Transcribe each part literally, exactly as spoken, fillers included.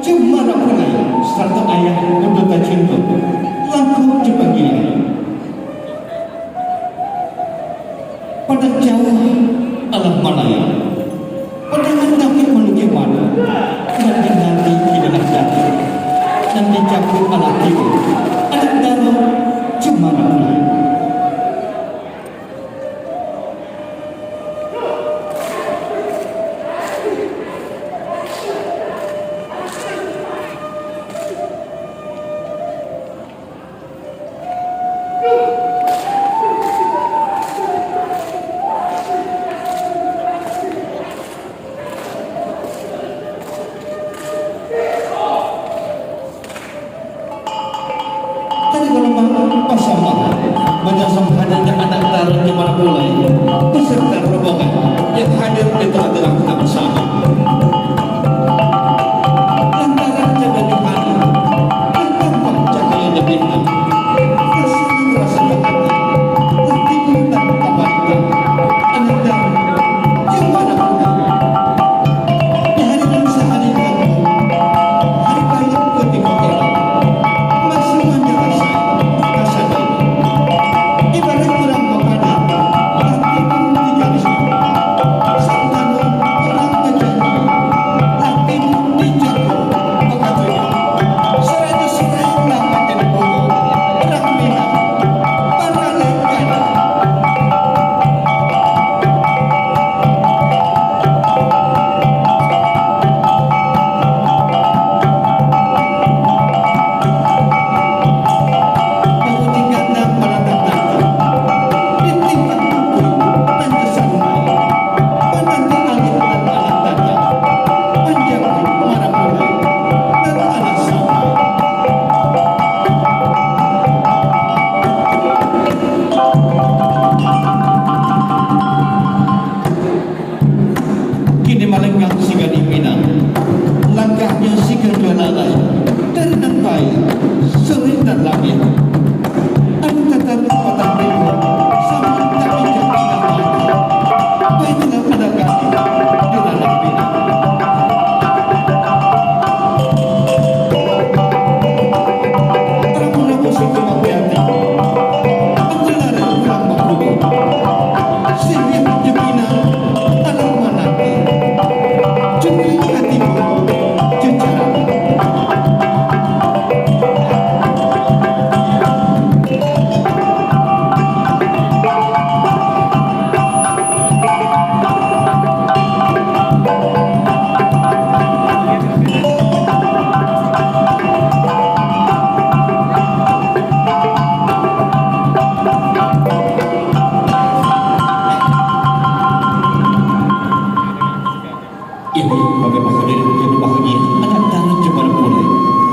Cuma nak pulai, sarato ayah udah tacinto, langkok jo panggilan. Padang jauah alah malayang, padang dakek manukiak mano, nan dinanti kini lah datang, nan dijago alah tibo, anak daro cuma nak pulai. Tadi malam basamo, manyasam hadirnyo anak daro di Marapulai, beserta rombongan yang hadir di tengah-tengah kita bersama. Lantaran jalannya hari, bertambah cahayanya bintang, bersinar rasanya hati, bertimbul dan kabarita, anak daro di Marapulai. Di hari nan sahari namo, hari Kain kutiko elok, masih manjarasai kasadonyo. Ibarat urang bapadah, lah tibo di garisnyo. Santano urang bajanji, lah tibo di jago, bakatonyo. Sarato surek lah manjadi bungo, urang Minang baralek gaya. Kini malenggang si gadih Minang, langkahnyo si karajo lalai, dari nan pai, sering nan lamiah. Anu tataruih patang ribu, samo tak injak indak mati. Baitulah adat gadih di ranah Minang. Rabu-rabu si Kumang Rianti, angku larai pulang bakudo. Siriah jo pinang alah mananti. Cukik ka tibo jo carano. Iyo, bapak-bapak hadirin yang bahagia, anak daro jo Marapulai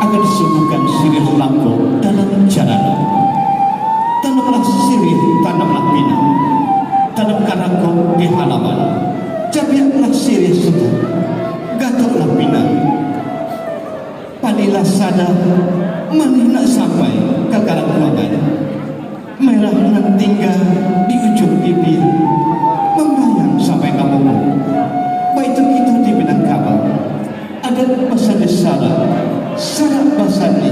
akan disuguhkan siriah langkok dalam carano. Tanamlah siriah, tanamlah pinang. Tanam karangkok di halaman. Cabiaklah siriah subuh. Gatoklah pinang. Palilah sada, manih nak sampai ka karangkuangan. Merah nan tingga di ujuang bibia, mambayang sampai ka muko. Baitu kito di Minangkabau, adat basandi sarak, sarak basandi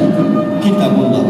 Kitabullah.